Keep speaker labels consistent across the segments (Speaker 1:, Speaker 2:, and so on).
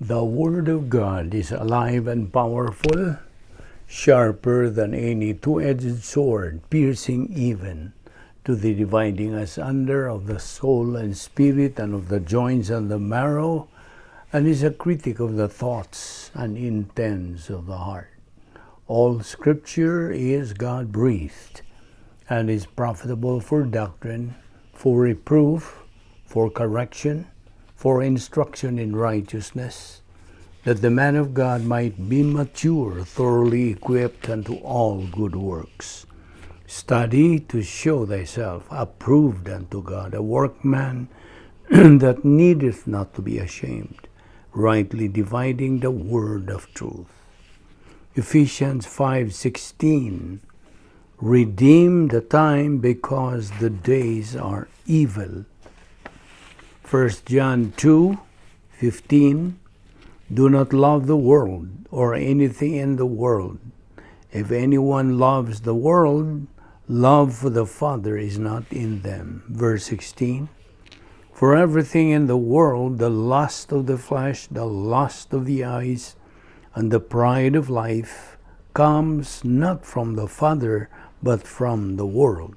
Speaker 1: The Word of God is alive and powerful, sharper than any two-edged sword, piercing even to the dividing asunder of the soul and spirit and of the joints and the marrow, and is a critic of the thoughts and intents of the heart. All Scripture is God-breathed and is profitable for doctrine, for reproof, for correction, for instruction in righteousness, that the man of God might be mature, thoroughly equipped unto all good works. Study to show thyself approved unto God, a workman that needeth not to be ashamed, rightly dividing the word of truth. Ephesians 5:16. Redeem the time, because the days are evil. 1 John 2:15. Do not love the world or anything in the world. If anyone loves the world, love for the Father is not in them. Verse 16. For everything in the world, the lust of the flesh, the lust of the eyes, and the pride of life, comes not from the Father, but from the world.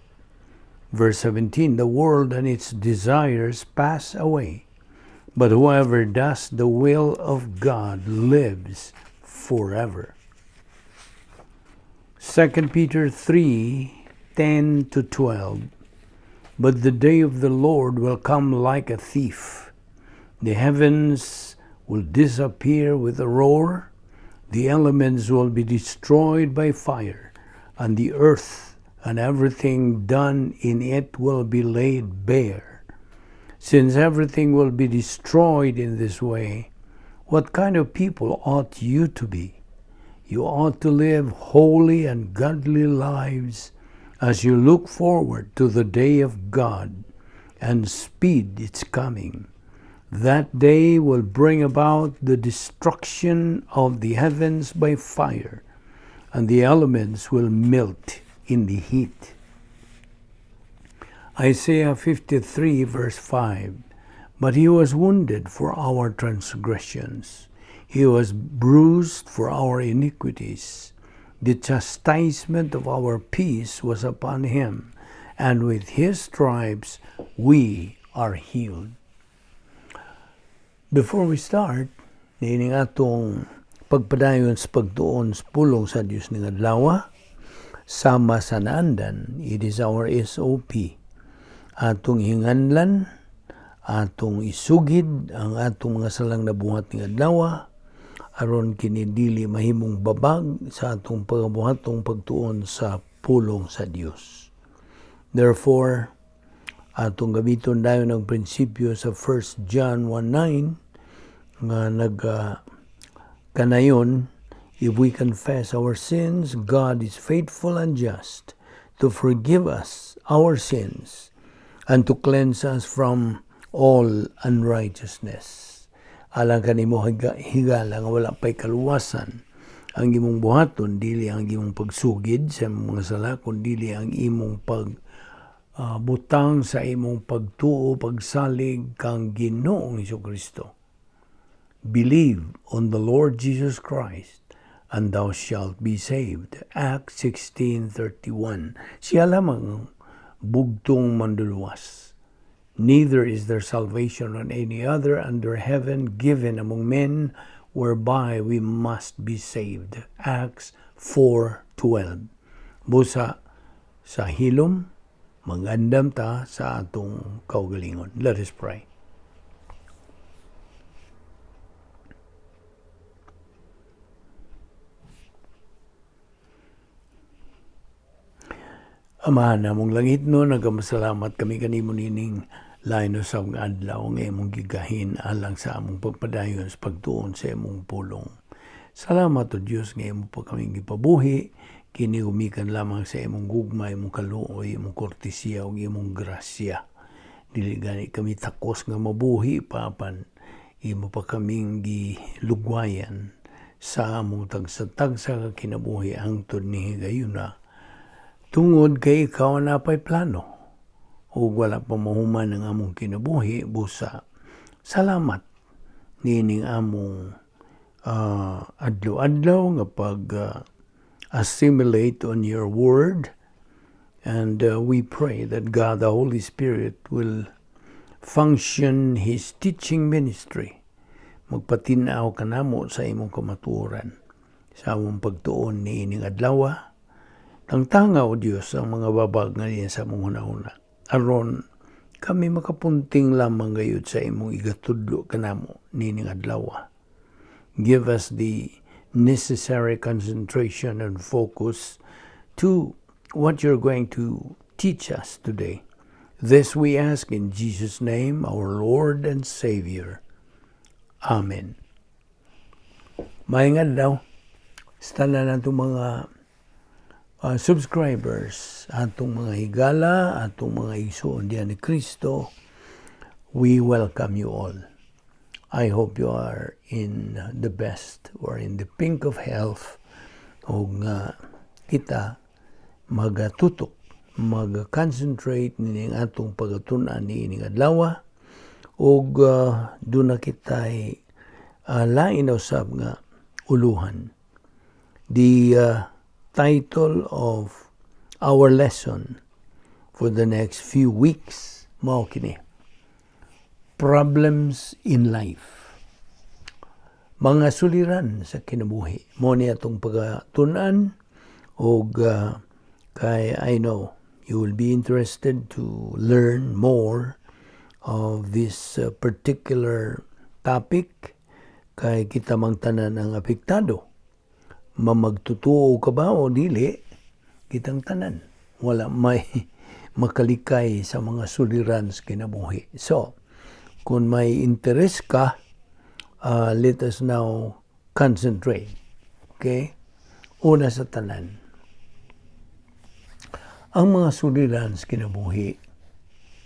Speaker 1: Verse 17, the world and its desires pass away, but whoever does the will of God lives forever. 2 Peter 3:10-12. But the day of the Lord will come like a thief. The heavens will disappear with a roar, the elements will be destroyed by fire, and the earth and everything done in it will be laid bare. Since everything will be destroyed in this way, what kind of people ought you to be? You ought to live holy and godly lives as you look forward to the day of God and speed its coming. That day will bring about the destruction of the heavens by fire, and the elements will melt in the heat. Isaiah 53 verse 5. But he was wounded for our transgressions. He was bruised for our iniquities. The chastisement of our peace was upon him, and with his stripes we are healed. Before we start, niining atong pagpadayon sa pagtuon sa pulong sa Dios ning adlaw, sama sa naandan, it is our SOP. Atong hinganlan, atong isugid ang atong mga salang nabuhat ning adlaw, aron kini dili mahimong babag sa atong pagabuhatong pagtuon sa pulong sa Dios. Therefore, atong gamiton dayon ang prinsipyo sa 1 John 1:9 nga nag kanayon, if we confess our sins, God is faithful and just to forgive us our sins and to cleanse us from all unrighteousness. Alang kanimo higala nga wala pay kaluwasan, ang imong buhaton dili ang imong pagsugid sa imong mga sala, kun dili ang imong pag butang sa imong pagtuo, pagsalig kang Ginoong Hesukristo. Believe on the Lord Jesus Christ and thou shalt be saved. Acts 16:31. Siya lamang bugtong manduluwas. Neither is there salvation on any other under heaven given among men whereby we must be saved. Acts 4:12. Busa sa hilom, magandam ta sa atong kaugalingon. Let us pray. Amahan namong langit no, nagamasalamat kami kanimo nining lain sa among adlaw nga imong gigahin alang sa among pagpadayon sa pagtuon sa imong pulong. Salamat o Dios nga imo pa kaming gipabuhi, kini gumikan lamang sa imong gugma, imong kaluoy, imong kortesiya ug imong grasya. Dili gani kami takos nga mabuhi pa apan imo pa kaming gilugwayan sa among tagsa-tagsa ka kinabuhi hangtod ni higayuna. Tungod kay ikaw napay plano ug wala pa mahuman ang among kinabuhi, busa salamat Niining among adlaw-adlaw nga pag assimilate on your word, and we pray that God the Holy Spirit will function His teaching ministry. Magpatin-aw kanamo sa imong kamatuoran sa among pagtuon niining adlaw. Tangtanga, O Dios, ang mga babag nga diyan sa among hunahuna aron kami makapunting lamang gayud sa imong igatudlo kanamo niining adlaw. Give us the necessary concentration and focus to what you're going to teach us today. This we ask in Jesus' name, our Lord and Savior. Amen. Maayong adlaw sa tanan natong mga subscribers, atong mga higala, atong mga igsoon diyan ni Kristo, we welcome you all. I hope you are in the best or in the pink of health o nga kita magatutok, mag-concentrate nining atong pagtun-an niining adlaw ug duna kitay lain usab nga uluhan. The title of our lesson for the next few weeks mao kini: Problems in Life. Mga suliran sa kinabuhi. Mao ni atong pagtun-an og kay I know you will be interested to learn more of this particular topic kay kita mang tanan ang apektado. Mamagtutuo ka ba o dili, kitang tanan. Wala may makalikay sa mga suliran sa kinabuhi. So, kung may interest ka, let us now concentrate. Okay? Una sa tanan, ang mga suliran sa kinabuhi,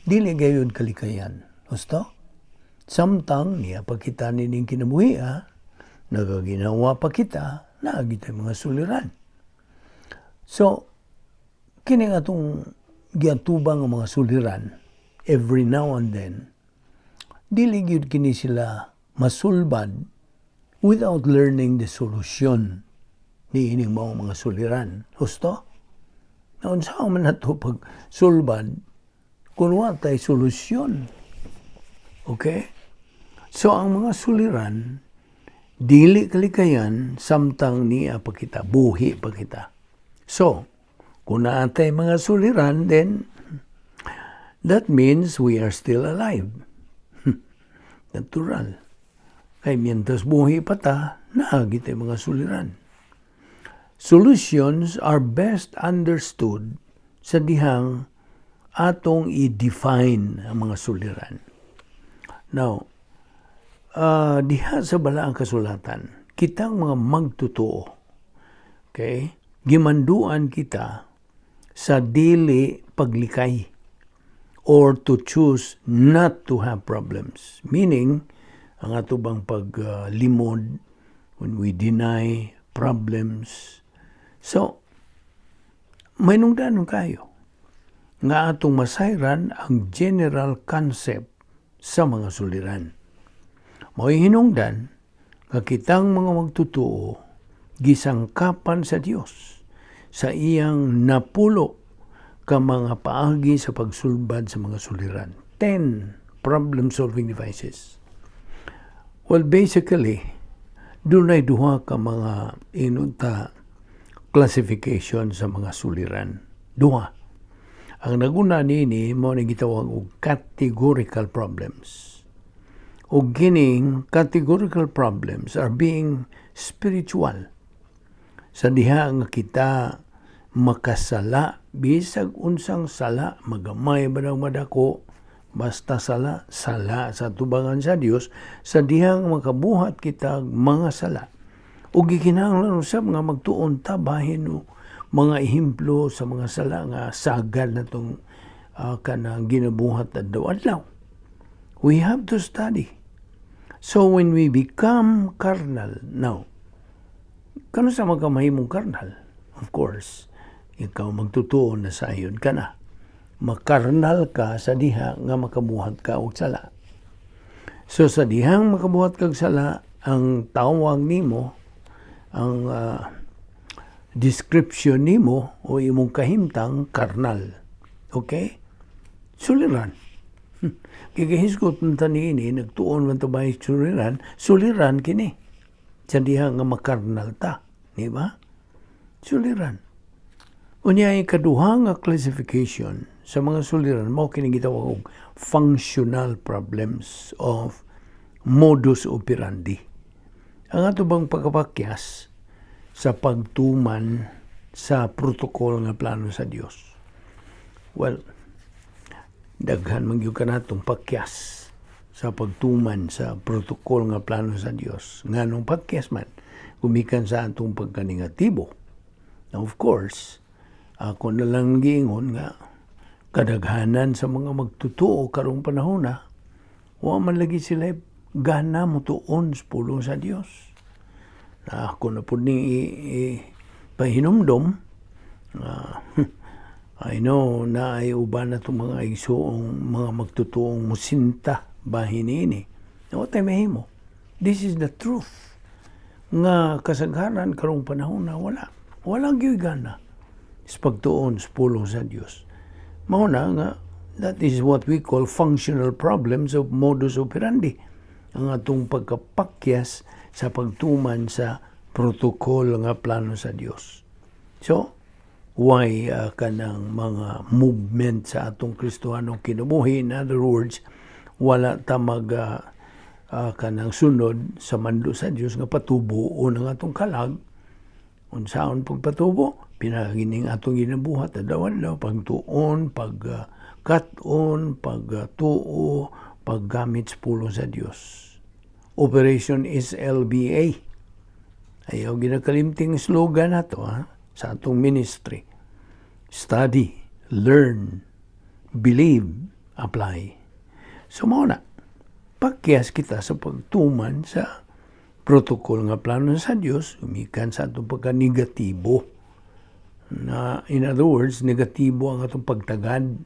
Speaker 1: dili gayud kalikayan. Husto? Samtang niya pa kita nining kinabuhi, ha? Nagaginawa pa kita, naa kitay mga suliran. So, kini nga atong giatubang ang mga suliran every now and then, dili gyud kini sila masulbad without learning the solution ni ining mao mga suliran. Husto? Naunsa man nato pag sulbad kung wa tay solusyon? Okay? So ang mga suliran dili kalikayan samtang niya pa kita, buhi pa kita. So, kung naa tay mga suliran, then that means we are still alive. Natural. Kay mientras buhi pa ta, naa kitay mga suliran. Solutions are best understood sa dihang atong i-define ang mga suliran. Now, diha sa Balaang Kasulatan, kitang mga magtotoo, okay, gimanduan kita sa dili paglikay or to choose not to have problems. Meaning, ang ato bang paglimod when we deny problems. So, may nungdanon kayo nga atong masayran ang general concept sa mga suliran. Mao'y hinungdan nga kitang mga magtotoo gisangkapan sa Dios sa iyang 10 ka mga paagi sa pagsulbad sa mga suliran. 10 problem-solving devices. Well, basically, dunay duha ka mga inunta classification sa mga suliran. Duha. Ang naguna niini mao ni gitawag og categorical problems. Og kining categorical problems are being spiritual. Sa diha nga kita makasala, bisag unsang sala, magamay ba nang madako, basta sala, sala sa tubangan sa Dios, sa dihang makabuhat kita mga sala. Ug gikinahanglan usab nga magtuon ta bahin o mga ehemplo sa mga sala nga sagad na tong kanang ginabuhat adlaw-adlaw. We have to study. So when we become carnal, now, kano sa magkamahimong carnal? Of course, ikaw magtutuon na sayon ka na. Makarnal ka sa diha nga makabuhat ka og sala. So sa dihang makabuhat kag sala, ang tawag nimo, ang description nimo o imong kahimtang, karnal. Okay? Suliran. Kay gihisgot man ta niini, nagtuon man ta ba suliran, suliran kini. Sa diha nga makarnal ta, di ba? Suliran. Unya, ikaduha nga classification sa mga suliran mao kini gitawag og functional problems of modus operandi. Ang ato bang pagkapakyas sa pagtuman sa protocol nga plano sa Dios. Well, daghan man gyud kanatong pakyas sa pagtuman sa protocol nga plano sa Dios. Nganong pakyas man? Gumikan sa atong pagkanegatibo. Now, of course, ako na lang giingon nga kadaghanan sa mga magtutuo karong panahon na wa man lagi sila gana motuon sa pulong sa Dios. Na ako na pud ni pahinumdom, I know na ay uban na itong mga igsuong mga magtutuong musinta bahin ini. Wa tay mahimo. This is the truth. Nga kasagaran karong panahon na wala. Wala gyud gana sa pagtuon sa pulong sa Dios. Mao na nga that is what we call functional problems of modus operandi. Ang atong pagkapakyas sa pagtuman sa protocol nga plano sa Dios. So, why kanang mga movement sa atong Kristohanong kinabuhi? In other words, wala ta mag kanang sunod sa mando sa Dios nga patubuon ang atong kalag. Unsaon pagpatubo? Pinaagi ning atong ginabuhat adlaw-adlaw, pagtuon, pag kat-on, pagtuo, paggamit sa pulong sa Dios. Operation SLBA. Ayaw ginakalimting slogan nato ha, sa atong ministry. Study, learn, believe, apply. So mao na, pakyas kita sa pagtuman sa protocol nga plano sa Dios gumikan sa atong pagka-negatibo. Na in other words, negatibo ang atong pagtagad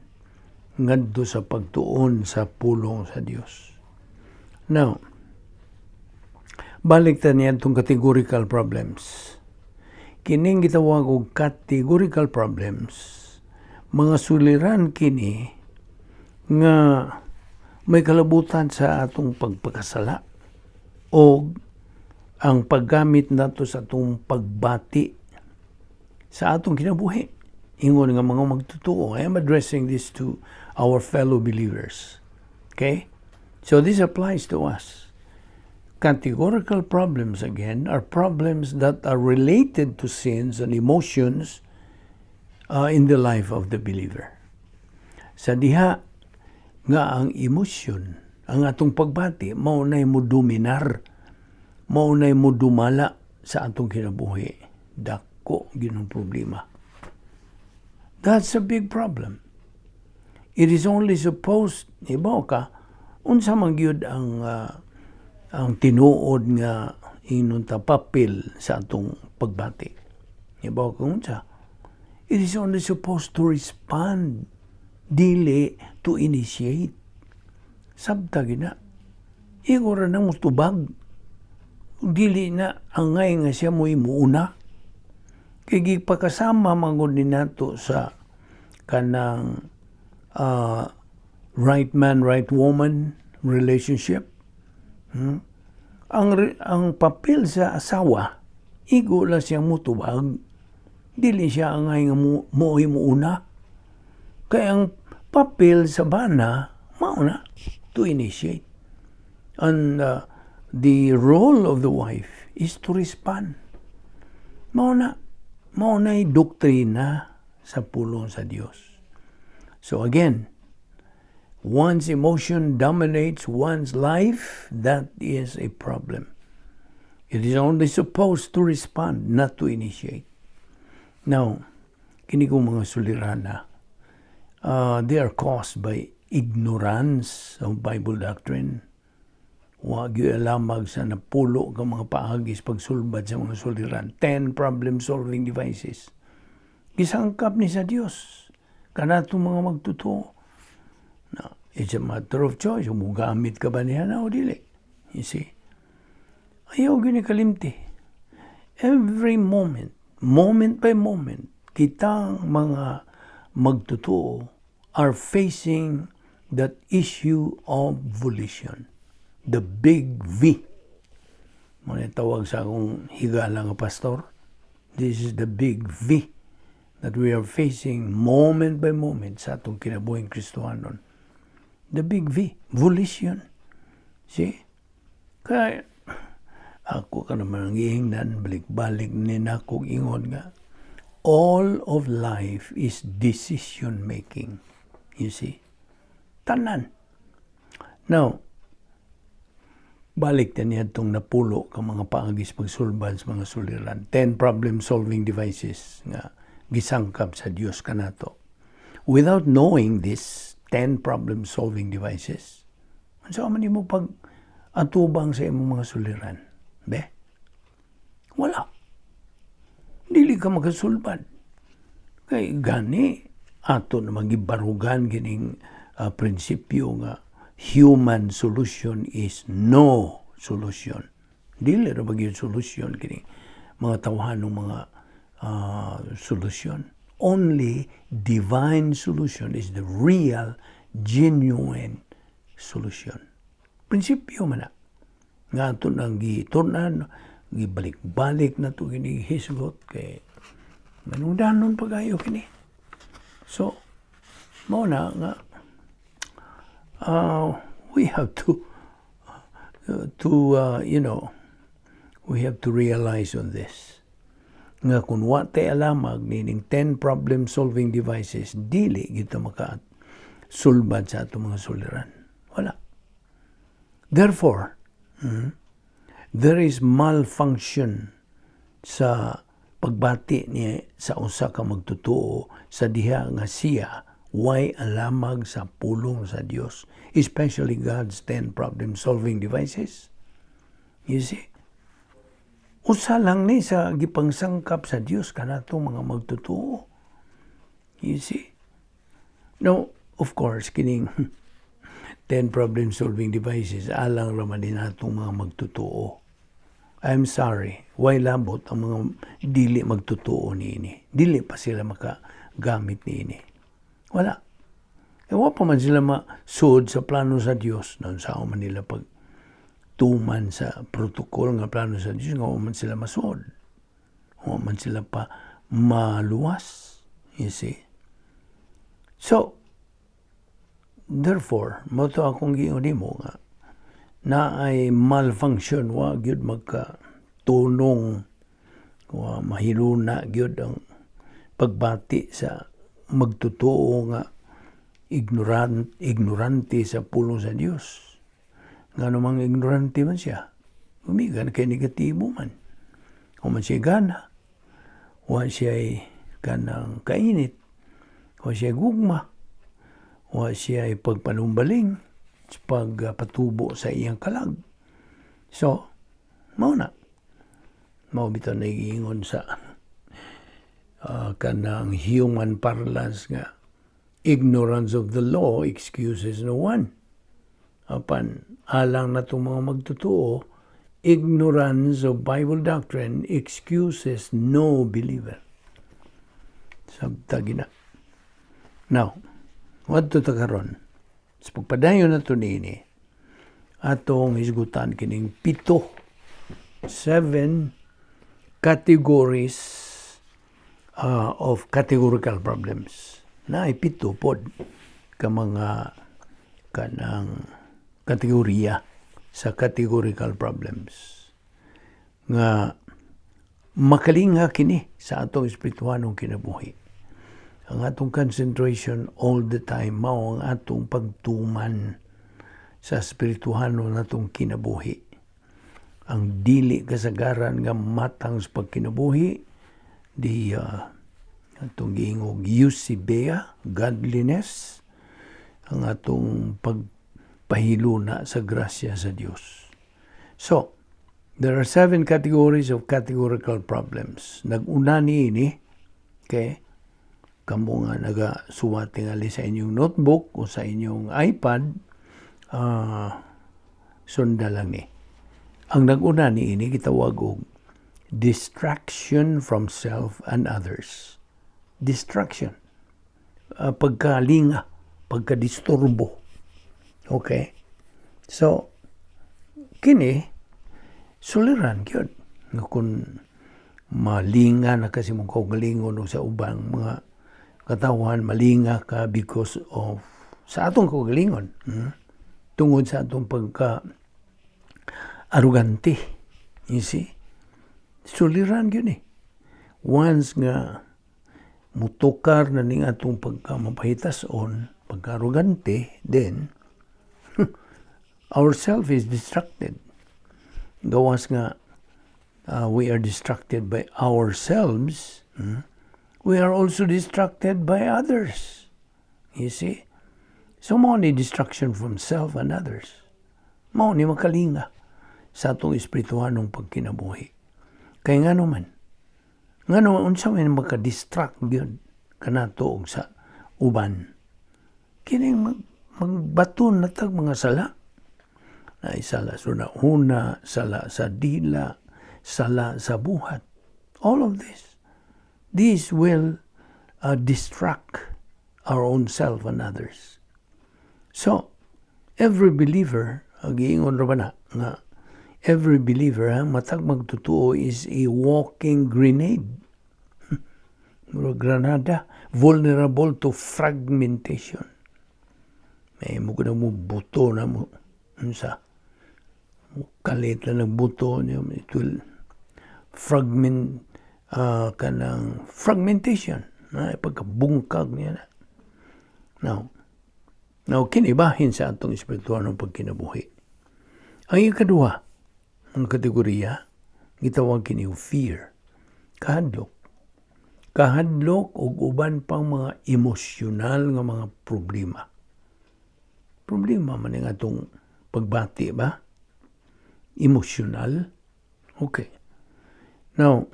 Speaker 1: ngadto sa pagtuon sa pulong sa Dios. Now, balik ta niya itong categorical problems. Kining gitawag og categorical problems, mga suliran kini nga may kalabutan sa atong pagpakasala o ang paggamit nato sa atong pagbati sa atong kinabuhi. Ingon nga mga magtutuo. I am addressing this to our fellow believers. Okay? So this applies to us. Categorical problems, again, are problems that are related to sins and emotions in the life of the believer. Sa diha nga ang emosyon, ang atong pagbati, mao na'y mo dominar, mao na'y mo dumala sa atong kinabuhi. Dako ginong problema. That's a big problem. It is only supposed, ibaw ka, unsa man gyud ang tinuod nga inon ta papel sa atong pagbati? Ibaw ka unsa? It is only supposed to respond, dili to initiate. Sabta gina. Igo ra nang mutubag. Dili na angay nga siya mo'y muuna. Kay gipakasama mangod ni nato sa kanang right man, right woman relationship. Ang papel sa asawa, igo lang siyang mutubag. Dili siya angay nga mo'y muuna. Kaya ang papel sa bana, mauna to initiate. And the role of the wife is to respond. Mao na doktrina sa pulong sa Dios. So again, one's emotion dominates one's life, that is a problem. It is only supposed to respond, not to initiate. Now, kini kong mga sulirana, they are caused by ignorance of Bible doctrine. Wa gyud alamag sa napulo ka mga paagis pagsulbad sa mga suliran. 10 problem-solving devices. Gisangkap ni sa Dios kanatong mga magtotoo. Na, It's a matter of choice. Mugamit ka ba niya na o dili? You see? Ayaw gyud ni kalimti. Every moment, moment by moment, kitang mga magtotoo are facing that issue of volition. The big V. Mao tawag sa akong higala nga pastor. This is the big V that we are facing moment by moment sa atong kinabuhing Kristohanon. The big V, volition. See? Kaya ako ka naman ang gihingnan, balik-balik ni nakog ingon nga, all of life is decision making. You see? Tanan. Now, balik ta niya itong napulo ka mga paagis pagsulbad sa mga suliran. 10 problem-solving devices nga gisangkap sa Dios kanato. Without knowing this 10 problem-solving devices, unsa man nimo pag atubang sa imong mga suliran? Be? Wala. Dili ka makasulbad. Kay gani ato na magibarugan kining prinsipyo nga human solution is no solution. Dili ra ba gyud solution kini mga tawhanong mga solusyon. Only divine solution is the real, genuine solution. Prinsipyo man na. Nga ato nang gitunan, gibalik-balik na to kini hisgot kay manungdanon pagayo kini. So, mao na nga we have to we have to realize on this nga kung wa tay alamag nining 10 problem solving devices, dili kita maka sulbad sa atong mga suliran. Wala. Therefore, there is malfunction sa pagbati niya sa usa ka magtotoo sa diha nga siya way alamag sa pulong sa Dios, especially God's 10 problem solving devices. You see? Usa lang ni sa gipangsangkap sa Dios kanatong mga magtotoo. You see? Now, of course, kining 10 problem solving devices alang ra man din natong mga magtotoo. I'm sorry, way labot ang mga dili magtotoo niini. Dili pa sila makagamit niini. Wala. E wa pa man sila masud sa plano sa Dios. Naunsa man nila pag tuman sa protocol nga plano sa Dios nga wa man sila masud. Wa man sila pa maluwas. You see? So, therefore, mao to akong giingon nimo nga na ay malfunction, wa gyud magka tunong, wa mahiluna gyud ang pagbati sa magtotoo nga ignorante sa pulong sa Dios. Ngano mang ignorante man siya? Gumikan kay negatibo man. O man siya gana. Wa siya kanang kainit. Wa siya gugma. Wa siya pagpanumbaling pagpatubo sa iyang kalag. So, mao na. Mao bitaw naiingon sa kanang human parlance nga ignorance of the law excuses no one. Apan alang na itong mga magtotoo, ignorance of Bible doctrine excuses no believer. Sabta gina. Now, wadto ta karon. Sa pagpadayon na to niini, atong hisgutan kining pito, seven categories of categorical problems. Na ay pito pod ka mga kanang kategorya sa categorical problems nga makalinga kini sa atong espirituhanong kinabuhi. Ang atong concentration all the time mao ang atong pagtuman sa espirituhano natong kinabuhi. Ang dili kasagaran nga matang sa pagkinabuhi, di atong giingog eusebia, godliness, ang atong pagpahiluna sa grasya sa Dios. So, there are seven categories of categorical problems. Nag-una ni ini, okay, Kamo nga nagasuwat tingali sa inyong notebook o sa inyong iPad, sunda lang ni. Ang nag-una ni ini gitawag og distraction from self and others. Distraction. Pagkalinga, pagkadisturbo. Okay? So, kini, suliran gyud. Nga kung malinga na kasi mong kaugalingon o sa ubang mga katawan, malinga ka because of sa atong kaugalingon. Tungod sa atong pagka arugante. You see? Suliran gyud eh. Once nga mutukar na ning atong pagka mapahitason, pagka-arugante, then ourself is distracted. Gawas nga we are distracted by ourselves, we are also distracted by others. You see? So mao ni distraction from self and others. Mao ni makalinga sa atong espirituhanong pagkinabuhi. Kay ngano man? Ngano unsa man maka-distract gyud kanato og sa uban? Kining magbaton na tag mga sala. Na sala sa una, sala sa dila, sala sa buhat. All of this. This will distract our own self and others. So, every believer, giingon ra ba na, nga every believer, ha, matag magtutuo is a walking grenade. Murag granada, vulnerable to fragmentation. May mo na mo buto na mo, unsa, mo kalit na ng buto niya, it will fragment, kanang fragmentation, na pagkabungkag niya na. Now, kini bahin sa atong espiritual ng pagkinabuhi. Ang ikaduha, ang kategorya, gitawag kini og fear, kahadlok. Kahadlok og uban pang mga emosyonal nga mga problema. Problema man ang atong pagbati ba? Emosyonal. Okay. Now,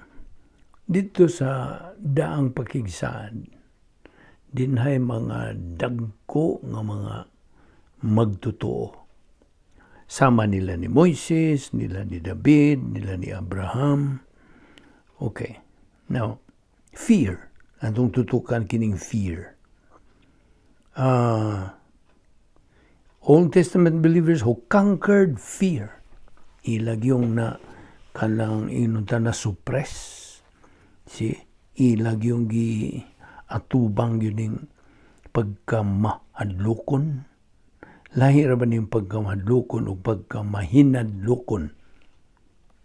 Speaker 1: dito sa daang pakigsaad, dinhay mga dagko nga mga magtotoo. Sama nila ni Moises, nila ni David, nila ni Abraham. Okay. Now, fear. Atong tutukan kining fear. Old Testament believers who conquered fear. Ilag yung na kanang inunta na suppress. Si ilag yung gi atubang yun yung pagkamahadlokon. Lahi ra ba ning pagkamahadlokon o pagkamahinadlokon?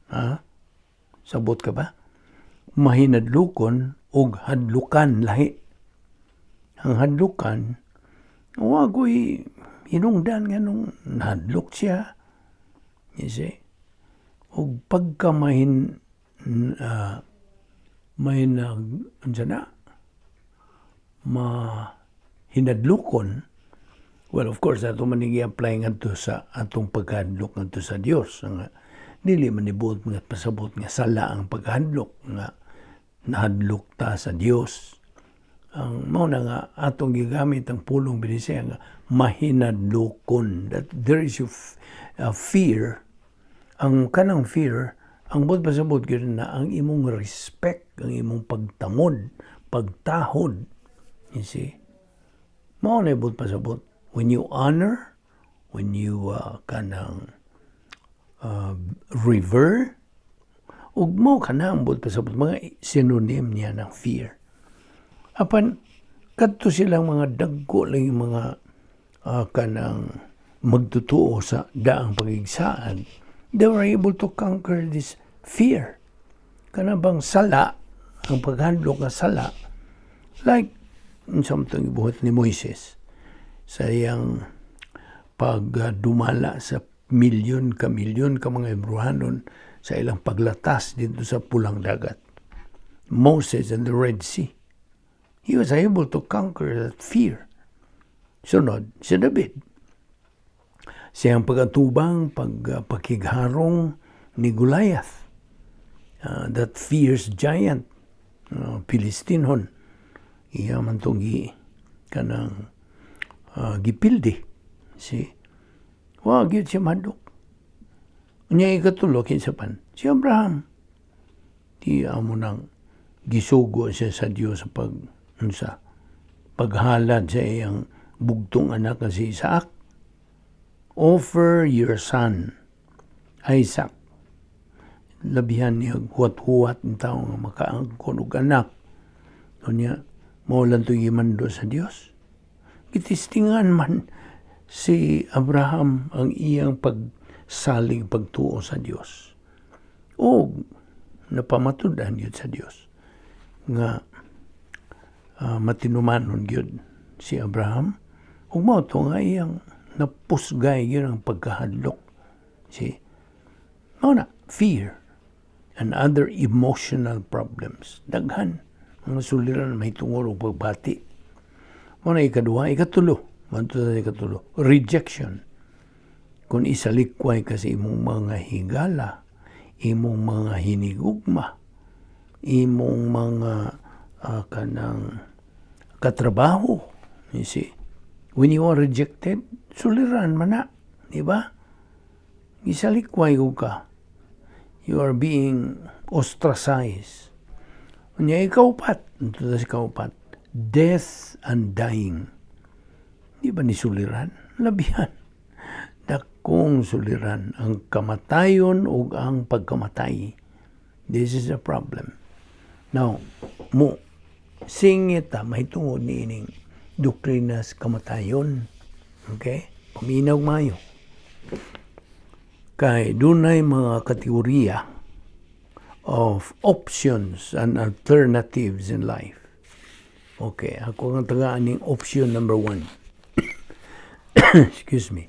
Speaker 1: Ha? Sabot ka ba? Mahinadlokon og hadlukan lahi. Ang hadlukan, wagoy hinungdan nga nung nahadlok siya. You see? Og pagkamahin mahinag unsa na mahinadlokon. Well, of course, ato man i-apply ngadto sa atong pagkahadlok ngadto sa Dios nga dili man ibuot nga pasabot nga sala ang pagkahadlok nga nahadlok ta sa Dios. Ang mao na nga atong gigamit ang pulong Binisaya nga mahinadlokon, that there is a fear. Ang kanang fear, ang buot pasabot gyud na ang imong respect, ang imong pagtamod, pagtahod, you see? Mao na buot pasabot when you honor, when you kanang revere, ug mao kana ang buot pasabot, mga synonym niya ng fear. Apan kadto silang mga dagko lang yung mga kanang magtutuo sa daang pagigsaad, they were able to conquer this fear, kana bang sala, ang paghandlok nga sala, like something ibuhat ni Moises sa iyang pagdumala sa milyon ka milyon ka mga Hebrehanon sa ilang paglatas dito sa Pulang Dagat. Moses and the Red Sea. He was able to conquer that fear. Sunod, si David. Siyang pag-atubang, pagkigharong ni Goliath. That fierce giant, Philistinehon. Iya man tong gi kanang gipildi. Si wa gyud siya mahadlok. Unya ikatulo, kinsa pan? Si Abraham. Di amo nang gisugo siya sa Dios sa pag unsa, paghalad sa iyang bugtong anak nga si Isaac. "Offer your son, Isaac." Labihan niya huwat-huwat ang tao nga makaangkon og anak. Unya, mao lang ito gimando sa Dios. Gitistingan man si Abraham ang iyang pagsalig, pagtuo sa Dios. O napamatud-an gyud sa Dios nga matinumanon gyud si Abraham ug mao to nga iyang napusgay gyud ang pagkahadlok. See? Mao na, fear and other emotional problems. Daghan mga suliran mahitungod og pagbati. Mao na ikaduha, ikatulo. Manto sa ikatulo, rejection. Kung isalikway ka sa imong mga higala, imong mga hinigugma, imong mga kanang katrabaho, you see? When you are rejected, suliran man na, di ba? Isalikway ko ka. You are being ostracized. Unya ikaupat, ito sa ikaupat, death and dying. Di ba ni suliran? Labihan. Dakong suliran ang kamatayon ug ang pagkamatay. This is a problem. Now, mo singit ta mahitungod niining doktrina sa kamatayon. Okay? Paminaw mayo. Kay dunay mga kategorya of options and alternatives in life. Okay, ako ang tagaan ning option number one. Excuse me.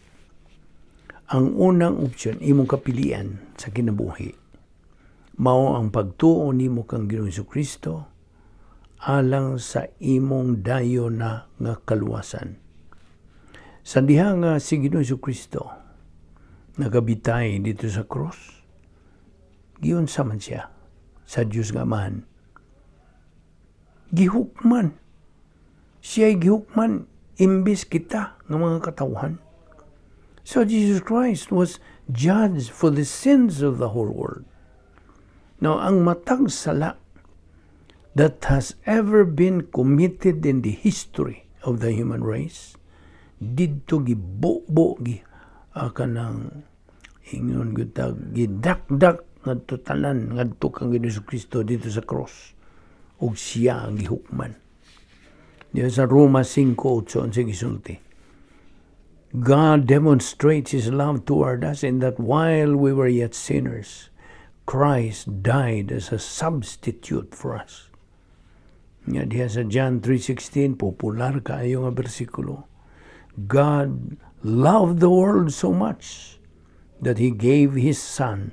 Speaker 1: Ang unang option, imong kapilian sa kinabuhi, mao ang pagtuo nimo kang Ginoong Kristo alang sa imong dayon na nga kaluwasan. Sa diha nga si Ginoong Kristo nagabitay dito sa cross, giunsa man siya sa Dios nga Amahan? Gihukman. Siya'y gihukman imbis kita nga mga katawhan. So Jesus Christ was judged for the sins of the whole world. Now, ang matag sala that has ever been committed in the history of the human race, didto gibubo, gi kanang ingon gyud ta, gidakdak ngadto tanan ngadto kang Ginoong Kristo dito sa cross ug siya ang gihukman. Diyan sa Roma 5:8, ang gisulti, "God demonstrates His love toward us in that while we were yet sinners, Christ died as a substitute for us." Nga diha sa John 3:16, popular kaayo nga bersikulo. "God loved the world so much that He gave His Son,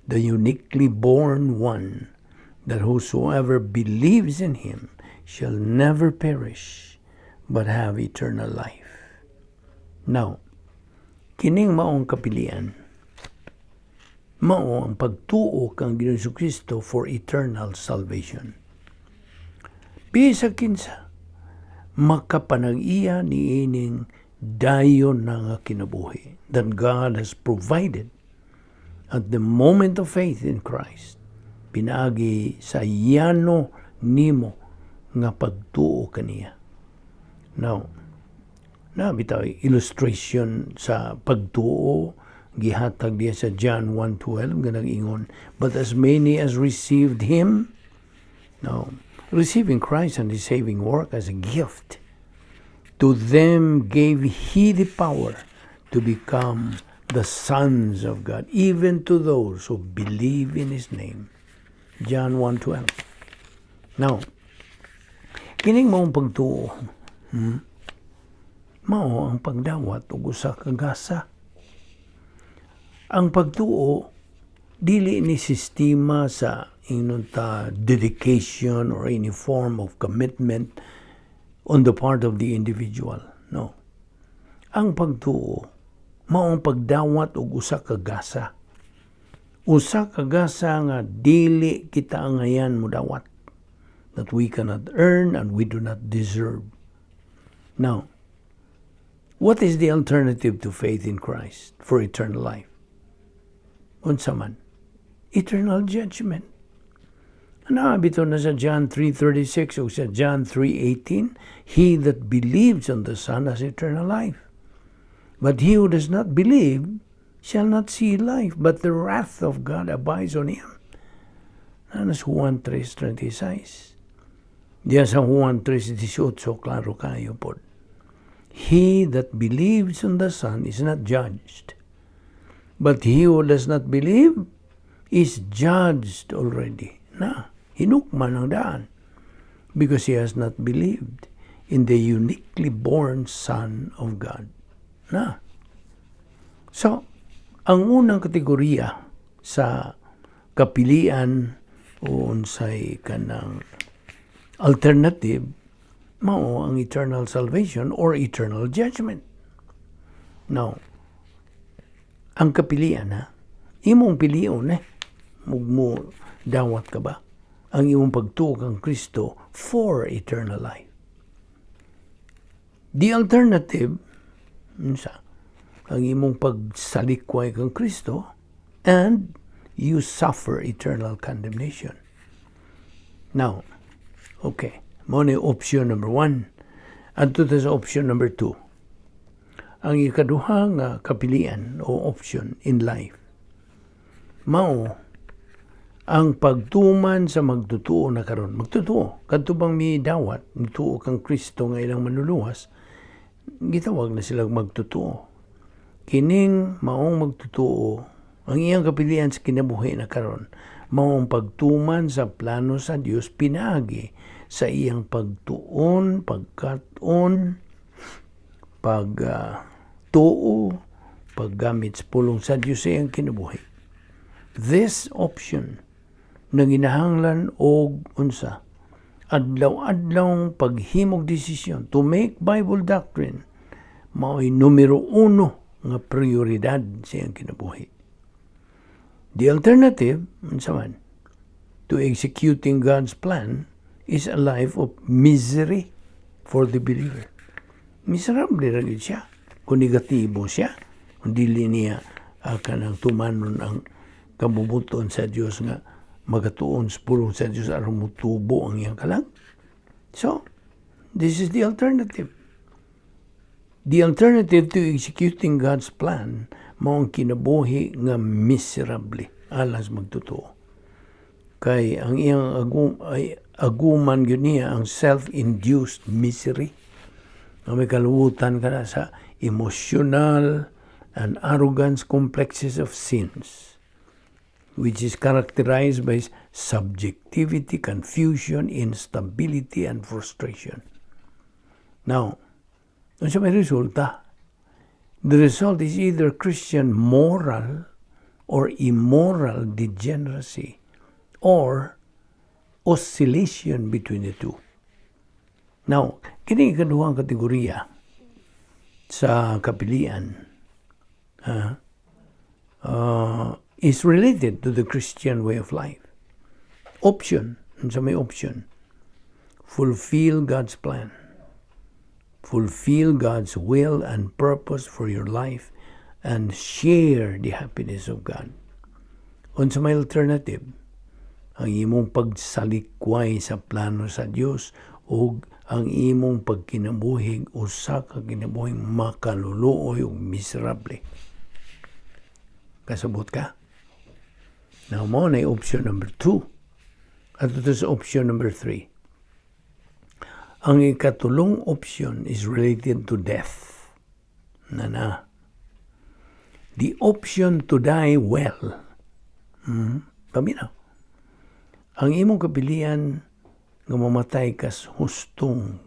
Speaker 1: the uniquely born one, that whosoever believes in Him shall never perish, but have eternal life." Now, kining maong kapilian, mao ang pagtuo kang Ginoong Kristo for eternal salvation. Bisag kinsa makapanag-iya niining dayon na nga kinabuhi that God has provided at the moment of faith in Christ, pinaagi sa yano nimo nga pagtuo kaniya. Now, na bitaw illustration sa pagtuo gihatag diya sa John 1:12 nga nag-ingon, "But as many as received Him." Now, receiving Christ and His saving work as a gift, "to them gave He the power to become the sons of God, even to those who believe in His name." John 1:12. Now, kining maong pagtuo, mao ang pagdawat og usa ka gasa. Ang pagtuo dili ni sistema sa ingon ta dedication or any form of commitment on the part of the individual. No. Ang pagtuo mao ang pagdawat og usa ka gasa. Usa ka gasa nga dili kita angayan modawat. that we cannot earn and we do not deserve. Now, what is the alternative to faith in Christ for eternal life? Unsa man? Eternal judgment. Ano bitaw na sa John 3:36 o sa John 3:18, "He that believes on the Son has eternal life. But he who does not believe shall not see life, but the wrath of God abides on him." Ano sa Juan 3:36? Diya sa Juan 3:18, klaro kaayo pod. "He that believes on the Son is not judged. But he who does not believe is judged already." Na, hinukman ang daan. Because he has not believed in the uniquely born Son of God. Na. So, ang unang kategorya sa kapilian o unsay kanang alternative mao ang eternal salvation or eternal judgment. Now, ang kapilian ha, imong pilion eh, mo dawat ka ba ang imong pagtuo kang Kristo for eternal life? The alternative, unsa? Ang imong pagsalikway kang Kristo and you suffer eternal condemnation. Now, okay, mao ni option number one. Adto ta sa option number two. Ang ikaduha nga kapilian o option in life, mao ang pagtuman sa magtutuo na karon. Magtutuo. Kadto bang midawat, mituo kang Kristo nga ilang manluluwas, gitawag na sila magtutuo. Kining maong magtutuo, ang iyang kapilian sa kinabuhi na karon, mao ang pagtuman sa plano sa Dios pinaagi sa iyang pagtuon, pagkat-on, pag tuo, paggamit sa pulong sa Dios sa iyang kinabuhi. This option nanginahanglan og unsa? Adlaw-adlaw paghimog desisyon to make Bible doctrine mao'y numero uno nga prioridad sa iyang kinabuhi. The alternative, unsa man, to executing God's plan is a life of misery for the believer. Miserable ra gyud siya. Kung negatibo siya, kung dili niya kanang tumanon ang kabubut-on sa Dios nga magatuon sa pulong sa Dios aron motubo ang iyang kalag. So, this is the alternative. The alternative to executing God's plan mao ang kinabuhi nga miserable alang sa magtotoo. Kay ang iyang ay, aguman gyud niya ang self-induced misery. Nga may kaluotan ka na sa emotional and arrogance complexes of sins, which is characterized by subjectivity, confusion, instability, and frustration. Now, unsa may resulta? The result is either Christian moral or immoral degeneracy or oscillation between the two. Now, kini ikaduhang kategorya sa kapilian is related to the Christian way of life. Option, unsa may option? Fulfill God's plan. Fulfill God's will and purpose for your life and share the happiness of God. Unsa may alternative? Ang imong pagsalikway sa plano sa Dios ug ang imong pagkinabuhig usa ka kinabuhing makaluluoy ug miserable. Kasabot ka? Now, mao na option number two. Adto sa option number three. Ang ikatulong option is related to death. Na na. The option to die well. Paminaw. Ang imong kapilian nga mamatay kas hustong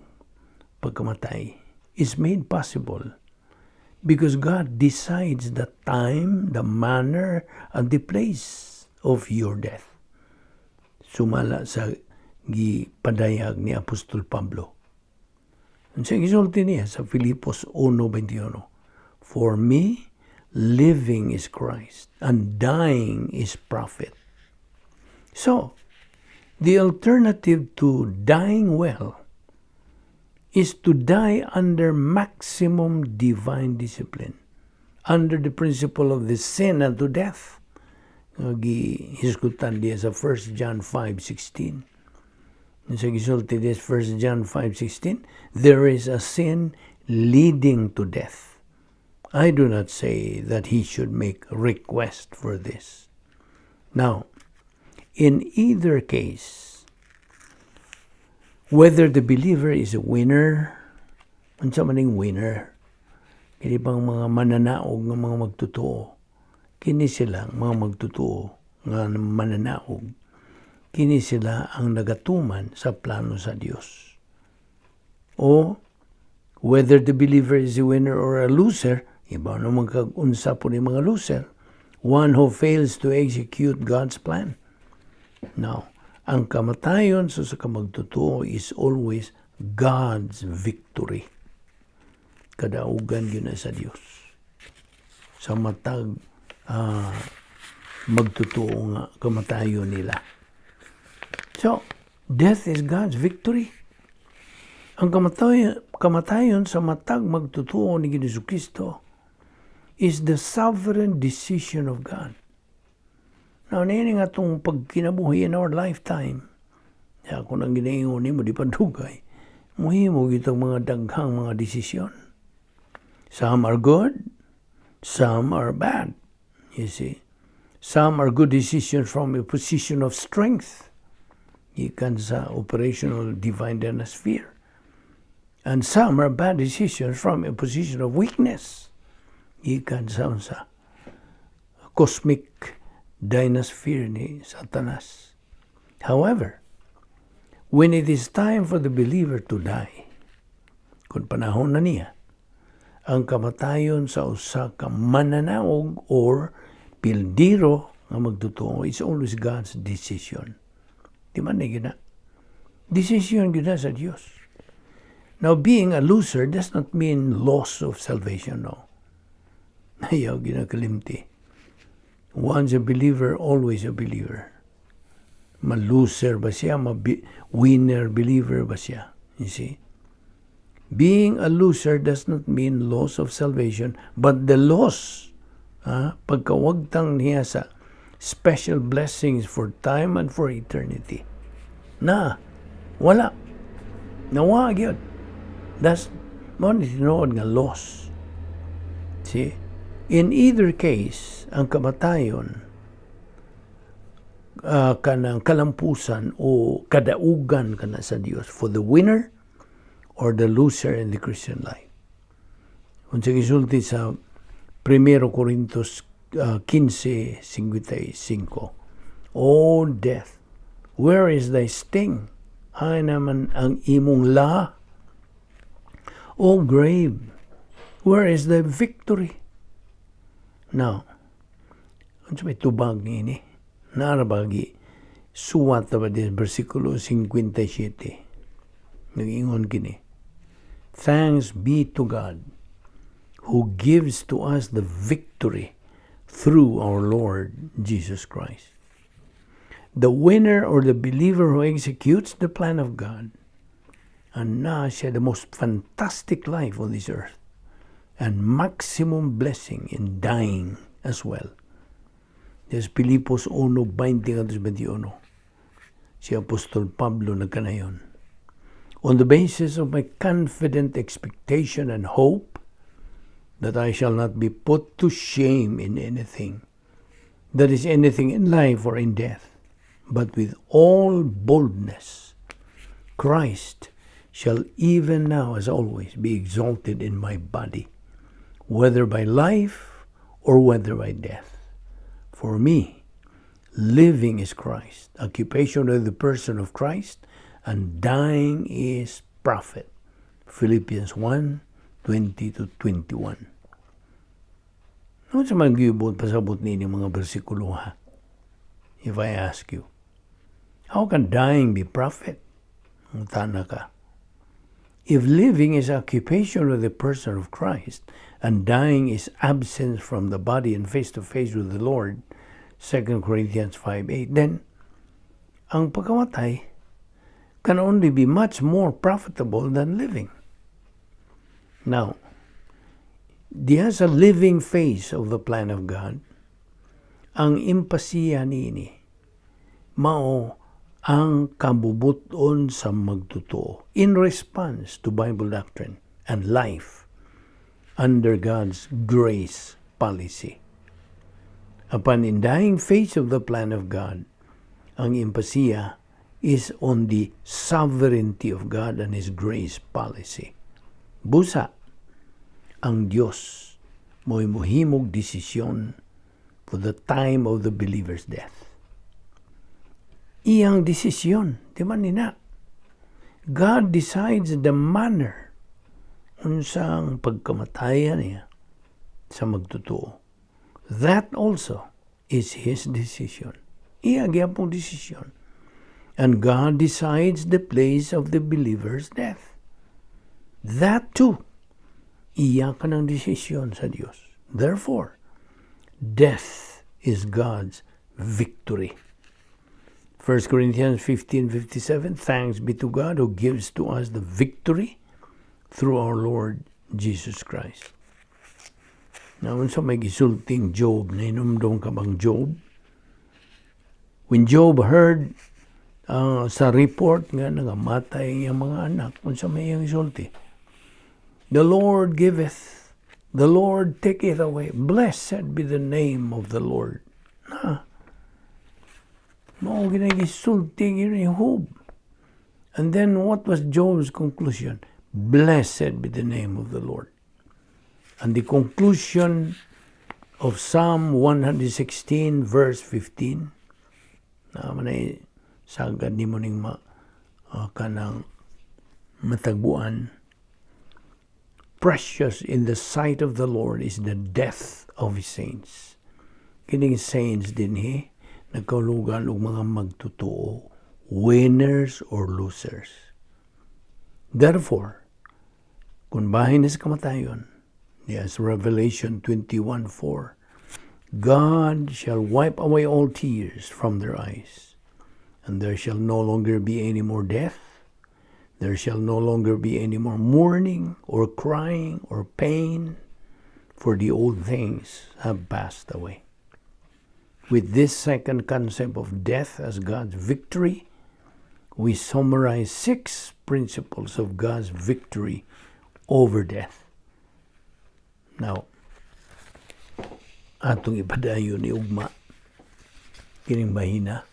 Speaker 1: pagkamatay is made possible because God decides the time, the manner, and the place of your death. Sumala sa gipadayag ni Apostol Pablo. Unsa gisulti niya sa Filipos 1:21? "For me, living is Christ and dying is profit." So, The alternative to dying well is to die under maximum divine discipline, under the principle of the sin unto death nga gihisgutan diya sa 1 John 5:16. Sa gisulti diya sa 1 John 5:16, there is a sin leading to death. I do not say that he should make request for this. Now, in either case, whether the believer is a winner, unsa man ning winner, kini bang mga mananaog nga mga magtotoo, kini sila mga magtotoo nga mananaog, kini sila ang nagatuman sa plano sa Dios. O whether the believer is a winner or a loser, iba naman kag unsa po ni mga loser, one who fails to execute God's plan. Now, ang kamatayon sa kamagtotoo is always God's victory. Kadaugan yun na sa Dios. Sa matag magtotoo nga kamatayon nila. So, death is God's victory. Ang kamatayon sa matag magtotoo ni Jesu Kristo is the sovereign decision of God. Now, nini nga itong pagkinabuhi in our lifetime, ya, kung ang ginaingon nimo, di pa dugay, muhimo itong mga daghang mga desisyon. Some are good, some are bad, you see. Some are good decisions from a position of strength. Gikan sa operational divine sphere. And some are bad decisions from a position of weakness. Gikan sa cosmic dynasphere ni Satanas. However, when it is time for the believer to die, kung panahon na niya, ang kamatayon sa usa ka mananaog or pildiro nga magtotoo is always God's decision. Di man ni gina? Decision gina sa Dios. Now, being a loser does not mean loss of salvation, no. Ayaw ginakalimti. Once a believer, always a believer. Ma-loser ba siya? Ma-winner believer ba siya? You see? Being a loser does not mean loss of salvation, but the loss, pagkawagtang niya sa special blessings for time and for eternity. Na, wala. Nawa gyud. That's mao ni tinuod nga loss. See? In either case, ang kamatayon kanang kalampusan o kadaugan kana sa Dios for the winner or the loser in the Christian life. Kung sa gisulti sa 1 Corintios 15:55, "O death, where is thy sting? Ay naman ang imong la? O grave, where is thy victory?" Now, unsa may tubag niini? Naarabagi, suwat na ba din, versikulo 57. Nag-ingon kini, "Thanks be to God who gives to us the victory through our Lord Jesus Christ." The winner or the believer who executes the plan of God and na siya the most fantastic life on this earth and maximum blessing in dying as well. Des Filipos 1:20-21. Si Apostol Pablo nagkanayon. "On the basis of my confident expectation and hope that I shall not be put to shame in anything, that is, anything in life or in death, but with all boldness, Christ shall even now, as always, be exalted in my body, whether by life or whether by death. For me, living is Christ, occupation of the person of Christ, and dying is profit." Philippians 1:20 to 21. Ano sa mga gibot pasabot ninyo mga bersikulo, ha? If I ask you, how can dying be profit? Ang tana ka. If living is occupation with the person of Christ, and dying is absence from the body and face to face with the Lord, 2 Corinthians 5:8, then Ang pagkamatay can only be much more profitable than living. Now, diha sa living phase of the plan of God, ang empasiya niini mao ang kabubuton sa magtotoo in response to Bible doctrine and life under God's grace policy. Upon in dying phase of the plan of God, ang empasiya is on the sovereignty of God and His grace policy. Busa, ang Dios mo'y muhimog desisyon for the time of the believer's death. Iyang desisyon, di man nina. God decides the manner unsang pagkamatayan niya sa magtotoo. That also is His decision. Iya gyapong desisyon. And God decides the place of the believer's death. That too, iya kanang desisyon sa Dios. Therefore, death is God's victory. 1 Corinthians 15:57, "Thanks be to God who gives to us the victory through our Lord Jesus Christ." Now, unsa may gisulting Job, nahinumdom ka bang Job? When Job heard sa report nga nangamatay ang mga anak, unsa may iyang gisulti? "The Lord giveth, the Lord taketh away. Blessed be the name of the Lord." Na, mao ginagisulti ni Job. And then what was Job's conclusion? "Blessed be the name of the Lord." And the conclusion of Psalm 116 verse 15, na manay sagad nimo ning ma, kanang matagbuan, "Precious in the sight of the Lord is the death of His saints." Kining saints dinhi nagkaulugan og mga magtotoo, winners or losers. Therefore, kung bahin na sa kamatayon, yes, Revelation 21:4, "God shall wipe away all tears from their eyes, and there shall no longer be any more death. There shall no longer be any more mourning or crying or pain, for the old things have passed away." With this second concept of death as God's victory, we summarize six principles of God's victory over death. Now, atong ipadayon ni ugma kining mahina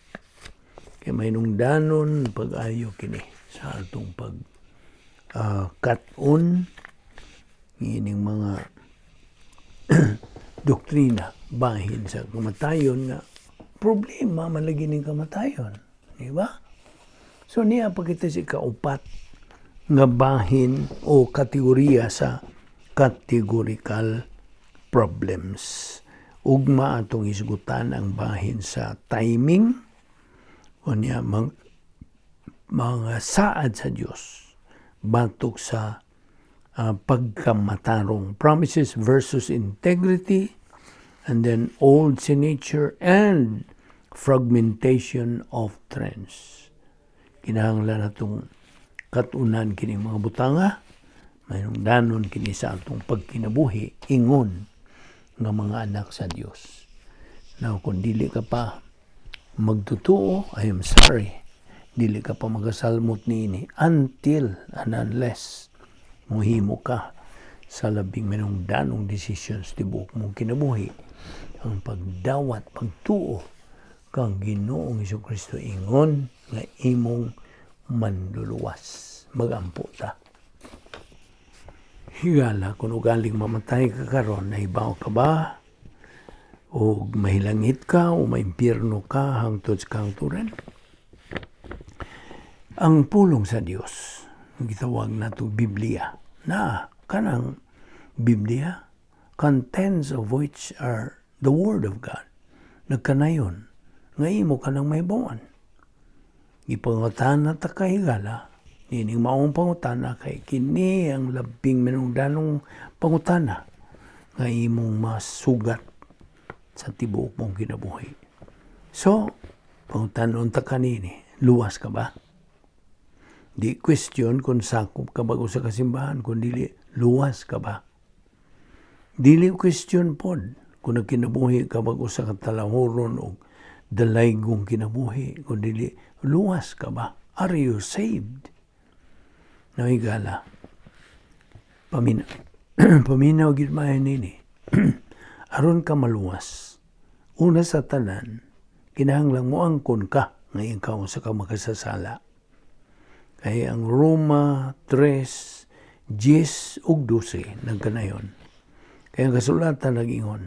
Speaker 1: kay mahinungdanon pag-ayo kini sa atong pag kat-on ining mga doktrina bahin sa kamatayon nga problema man lagi ning kamatayon, di ba? So niya pa kita sa ikaupat nga bahin o kategorya sa categorical problems. Ugma atong hisgutan ang bahin sa timing o niya mga saad sa Dios batok sa pagkamatarong, promises versus integrity, and then old sin nature and fragmentation of trends. Kinahanglan natong katunan kining mga butanga, mahinungdanon kini sa atong pagkinabuhi ingon nga mga anak sa Dios. Now, kung dili ka pa magtotoo, I am sorry. Dili ka pa magasalmot niini until and unless muhimo ka sa labing manungdanong decisions tibuok mong kinabuhi, ang pagdawat, pagtuo kang Ginoong Kristo ingon nga imong manluluwas. Magampo ta. Higala, kung ugaling mamatay ka karon, nahibaw ka ba? O mahilangit ka o maimpyerno ka hangtod sa kahangturan? Ang pulong sa Dios, gitawag nato Biblia, na kanang Biblia, contents of which are the Word of God, nagkanayon, nga imo ka nang mahibawan. Gipangutana ta kahigala, nining maong pangutana kay kini ang labing manungdanong pangutana nga imong masugat sa tibuok mong kinabuhi. So, pangutanon ta kanini. Luwas ka ba? Di question kung sakop ka ba sa kasimbahan, kung dili, luwas ka ba? Dili question pod kung nagkinabuhi ka ba sa katalahoron o dalaygong kinabuhi, kung dili, luwas ka ba? Are you saved? Now, higala. Paminaw gid maayo nini. Aron ka maluwas, una sa tanan, kinahanglan mo angkon ka nga ikaw usa ka makasasala. Kay ang Roma 3, 10 ug 12 nagkanayon. Kaya ang kasulatan nag-ingon,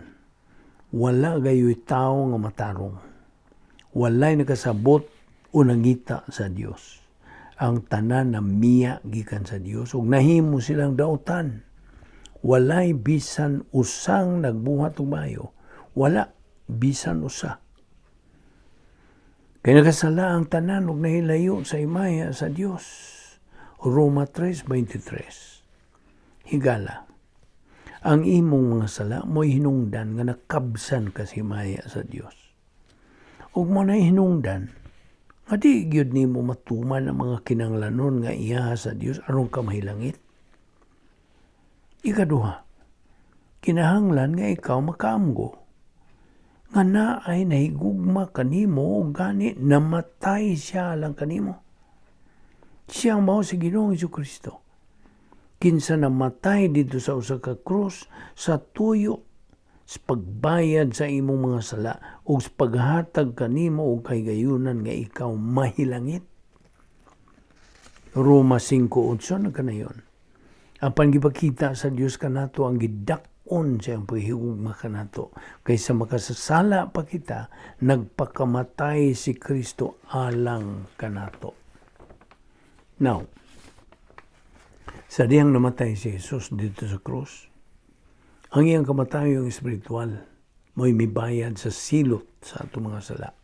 Speaker 1: "Wala gayoy tao nga matarong. Walay nakasabot o nangita sa Dios. Ang tanan na miya gikan sa Dios ug nahimo silang dautan. Walay bisan usang nagbuhat og maayo. Wala bisan usa. Kay nakasala ang tanan ug nahilayo sa himaya sa Dios." Roma 3:23. Higala. Ang imong mga sala mo'y hinungdan nga nakabsan ka sa himaya sa Dios. Ug mo na hinungdan nga di gyud nimo matuman ang mga kinanglanon nga iya sa Dios aron ka mahilangit. Ikaduha, kinahanglan nga ikaw makaamgo nga naay nahigugma kanimo ug gani namatay siya lang kanimo. Siya mao si Ginoong Kristo. Kinsa namatay dito sa usa ka krus sa tuyo sa pagbayad sa imong mga sala ug sa paghatag kanimo og kahigayunan nga ikaw mahilangit. Roma 5:8 nagkanayon. Apan gipakita sa Dios kanato ang gidak-on sa iyang paghigugma kanato. Kaysa makasasala pa kita, nagpakamatay si Kristo alang kanato. Now, sa diyang namatay si Jesus dito sa krus, ang iyang kamatayong espiritual mo'y mibayad sa silot sa atong mga sala.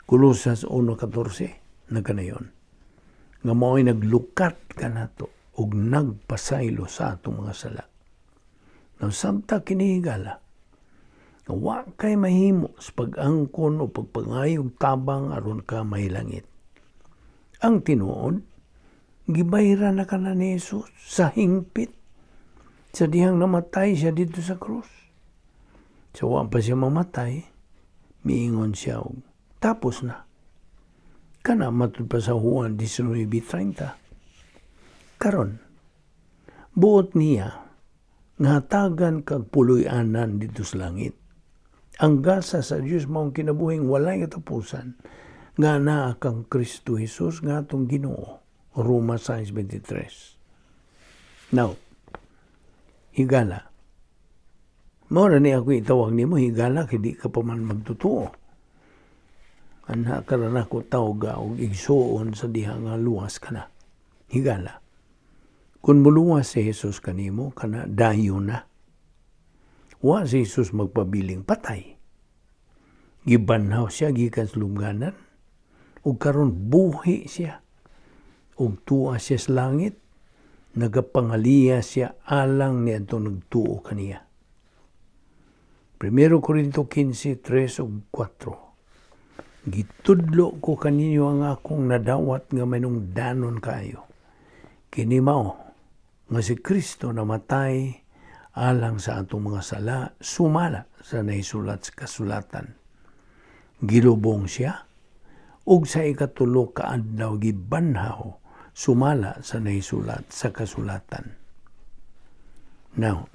Speaker 1: Kolosas 1:14 nagkanayon. Nga mao'y naglukat kanato ug nagpasaylo sa atong mga sala. Now, samta kini, higala, nga wa kay mahimo sa pag-angkon o pagpangayog tabang aron ka mahilangit. Ang tinuod, gibayran na ka na ni Jesus sa hingpit sa dihang namatay siya dito sa krus. Sa wa pa siya mamatay, miingon siya og, "Tapos na." Kana matud pa sa Juan 19:30. Karon, buot niya nga hatagan kag puloy-anan dito sa langit. Ang gasa sa Dios maong kinabuhing walay katapusan nga naa kang Kristo Jesus nga atong Ginoo. Roma 6:23. Now, higala. Mao ra ni ako itawag nimo higala kay di ka pa man magtotoo. Anha ka ra nako tawga og igsuon sa diha nga luwas ka na. Higala. Kung muluwas si Jesus kanimo, kana dayon na. Wa si Jesus magpabiling patay. Gibanhaw siya gikan sa lubnganan ug karon buhi siya. Ug tuwa siya sa langit, nagapangaliya siya alang niadtong nagtuo kaniya. 1 Corinto 15, 3 ug 4. "Gitudlo ko kaninyo ang akong nadawat nga manungdanon kaayo. Kini mao nga si Kristo namatay alang sa atong mga sala sumala sa nahisulat sa kasulatan. Gilubong siya ug sa ikatulo ka adlaw gibanhaw sumala sa nahisulat sa kasulatan." Now,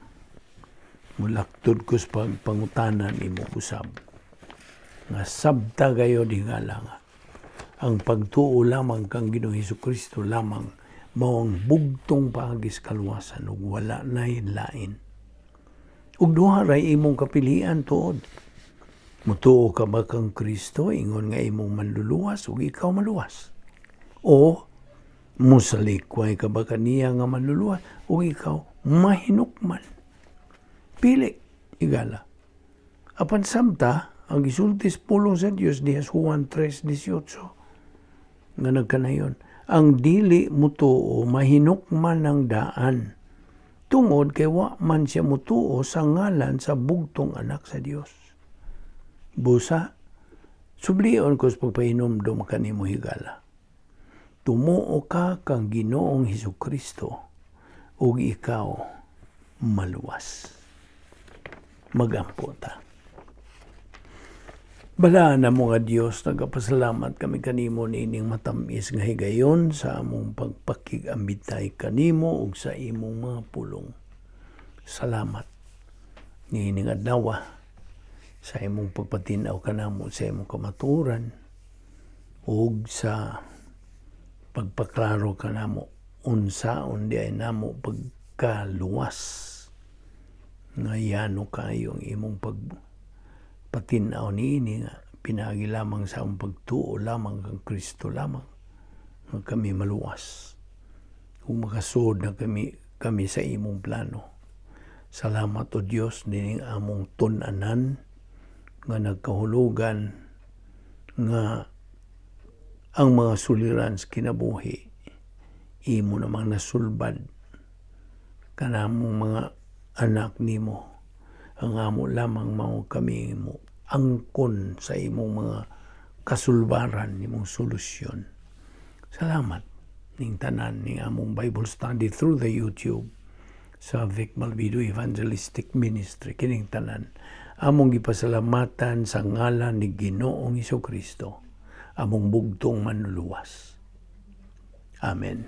Speaker 1: mulaktod ko sa pagpangutanan imo usab. Nga sabta gayod, higala, nga ang pagtuo lamang kang Ginoong Hesus Kristo lamang mao ang bugtong paagi sa kaluwasan ug wala nay lain. Ug duha ray imong kapilian tuod. Mutuo ka ba kang Kristo ingon nga imong manluluwas ug ikaw maluwas? O musalikway ka ba kaniya nga manluluwas ug ikaw mahinukman? Pili, higala. Apan samta, ang gisulti sa pulong sa Dios diha sa Juan 3:18 nga nagkanayon, "Ang dili mutuo mahinukman ng daan tungod kay wa man siya mutuo sa ngalan sa bugtong anak sa Dios." Busa, Sublion ko sa pagpahinumdom kanimo, higala. Tumuo ka kang Ginoong Hesus Kristo ug ikaw maluwas. Magampo ta. Balaan namo nga Dios, nagapasalamat kami kanimo niining matamis nga higayon sa among pagpakig-ambitay kanimo ug sa imong mga pulong. Salamat niining adlaw sa imong pagpatinaw kanamo sa imong kamatuoran ug sa pagpaklaro kanamo unsaon diay namo pagkaluwas, nga yano kayo ang imong pagpatinaw niini nga pinaagi lamang sa among pagtuo lamang kang Kristo lamang nga kami maluwas kung makasuod na kami sa imong plano. Salamat, O Dios, nining among tun-anan nga nagkahulugan nga ang mga suliran sa kinabuhi imo namang nasulbad kanamong mga anak nimo. Ang amo lamang mao kami mo angkon sa imong mga kasulbaran, imong solusyon. Salamat ning tanan ning among Bible study through the YouTube sa Vic Malvido Evangelistic Ministry. Kining tanan among gipasalamatan sa ngalan ni Ginoong Kristo, among bugtong Manluluwas. Amen.